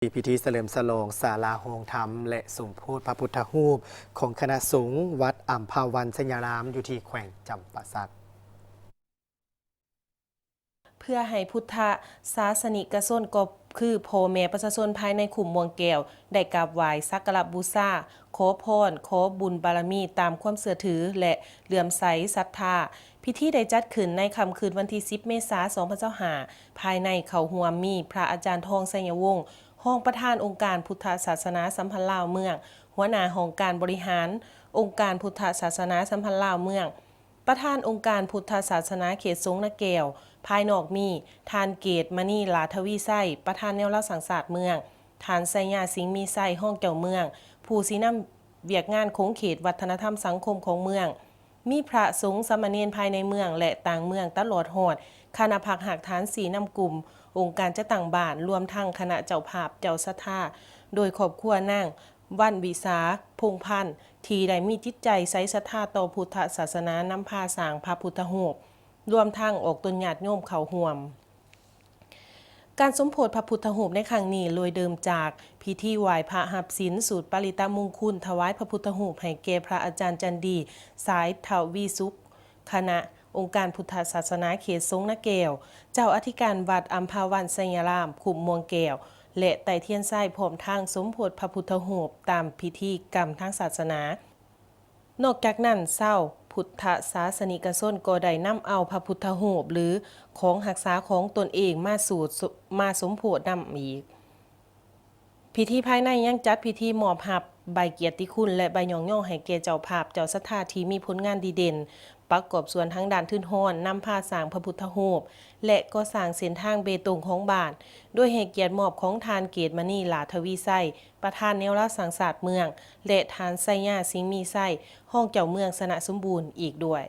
ທີ່ພິທີສະເຫຼີມສະຫຼອງສາລາໂຮງທຳ ແລະ ສົມໂພດພະພຸດທະຮູບຂອງຄະນະສົງວັດອຳພາວັນໄຊຍາລາມ ຢູ່ທີ່ແຂວງຈຳປາສັກ. ເພື່ອໃຫ້ພຸດທະສາສະນິກະຊົນ ກໍຄືພໍ່ແມ່ປະຊາຊົນພາຍໃນຄຸ້ມມ່ວງແກ້ວ ໄດ້ກາບໄຫວ້ສັກກາລະບູຊາ, ຂໍພອນ, ຂໍບຸນບາລະມີຕາມຄວາມເຊື່ອຖື ແລະ ເຫຼື້ອມໃສສັດທາ. ພິທີໄດ້ຈັດຂຶ້ນໃນຄ່ຳຄືນວັນທີສິບ ເມສາ ສອງພັນຊາວຫ້າ ພາຍໃນເຂົ້າຮ່ວມມີພະອາຈານ ທອງ ໄຊຍະວົງ ຮອງປະທານອົງການພຸດທະສາສະໜາສຳພັນລາວເມືອງ, ຫົວໜ້າຫ້ອງການບໍລິຫານອົງການພຸດທະສາສະໜາສຳພັນລາວເມືອງ, ປະທານອົງການພຸດທະສາສະໜາເຂດສົງນາແກ້ວ, ພາຍນອກມີ ທ່ານ ເກດມະນີ ຫຼ້າທະວີໄຊ ປະທານແນວລາວສ້າງຊາດເມືອງ, ທ່ານ ໄຊຍາ ສິງມີໄຊ ຮອງເຈົ້າເມືອງ, ຜູ້ຊີ້ນຳວຽກງານຂົງເຂດວັດທະນະທຳສັງຄົມຂອງເມືອງ, ມີພະສົງສາມະເນນພາຍໃນເມືອງ ແລະ ຕ່າງເມືອງ ຕະຫຼອດຮອດຄະນະພັກຮາກຖານຊີ້ນຳກຸ່ມ, ອົງການຈັດຕັ້ງບ້ານ, ລວມທັງຄະນະເຈົ້າພາບເຈົ້າສັດທາ, ໂດຍຄອບຄົວນາງ ວັນວິສາ ພົງພັນ ທີ່ໄດ້ມີຈິດໃຈໃສສັດທາຕໍ່ພຸດທະສາສະໜາ ນຳພາສ້າງພະພຸດທະຮູບ, ລວມທັງອອກຕົນຍາດໂຍມເຂົ້າຮ່ວມ. ການສົມໂພດພະພຸດທະຮູບໃນຄັ້ງນີ້ ໂດຍເລີ່ມຈາກພິທີໄຫວ້ພະຮັບສິນສູດປະລິດຕະມຸງຄຸນ ຖວາຍພະພຸດທະຮູບໃຫ້ແກ່ພະອາຈານຈັນດີ ສາຍທະວີສຸກ ຄະນະອົງການພຸດທະສາສະໜາເຂດສົງນາແກ້ວ, ເຈົ້າອະທິການວັດອຳພາວັນໄຊຍາລາມ ຄຸ້ມມ່ວງແກ້ວ ແລະ ໄຕ້ທຽນໄຊ ພ້ອມທັງສົມໂພດພະພຸດທະຮູບຕາມພິທີກຳທາງສາສະໜາ. ນອກຈາກນັ້ນ, ຊາວພຸດທະສາສະນິກະຊົນກໍໄດ້ນຳເອົາພະພຸດທະຮູບ ຫຼື ຂອງຮັກສາຂອງຕົນເອງມາສູດ ມາສົມໂພດນຳອີກ. ພິທີພາຍໃນຍັງຈັດພິທີມອບຮັບໃບກຽດຕິຄຸນ ແລະ ໃບຍ້ອງຍໍໃຫ້ແກ່ເຈົ້າພາບເຈົ້າສັດທາທີ່ມີຜົນງານດີເດັ່ນ, ປະກອບສ່ວນທາງດ້ານທຶນຮອນ, ນຳພາສ້າງພະພຸດທະຮູບ ແລະ ກໍ່ສ້າງເສັ້ນທາງເບຕົງຂອງບ້ານ, ໂດຍໃຫ້ກຽດມອບຂອງທ່ານ ເກດມະນີ ຫຼ້າທະວີໄຊ ປະທານແນວລາວສ້າງຊາດເມືອງ ແລະ ທ່ານ ໄຊຍາ ສິງມີໄຊ ຮອງເຈົ້າເມືອງຊະນະສົມບູນ ອີກດ້ວຍ.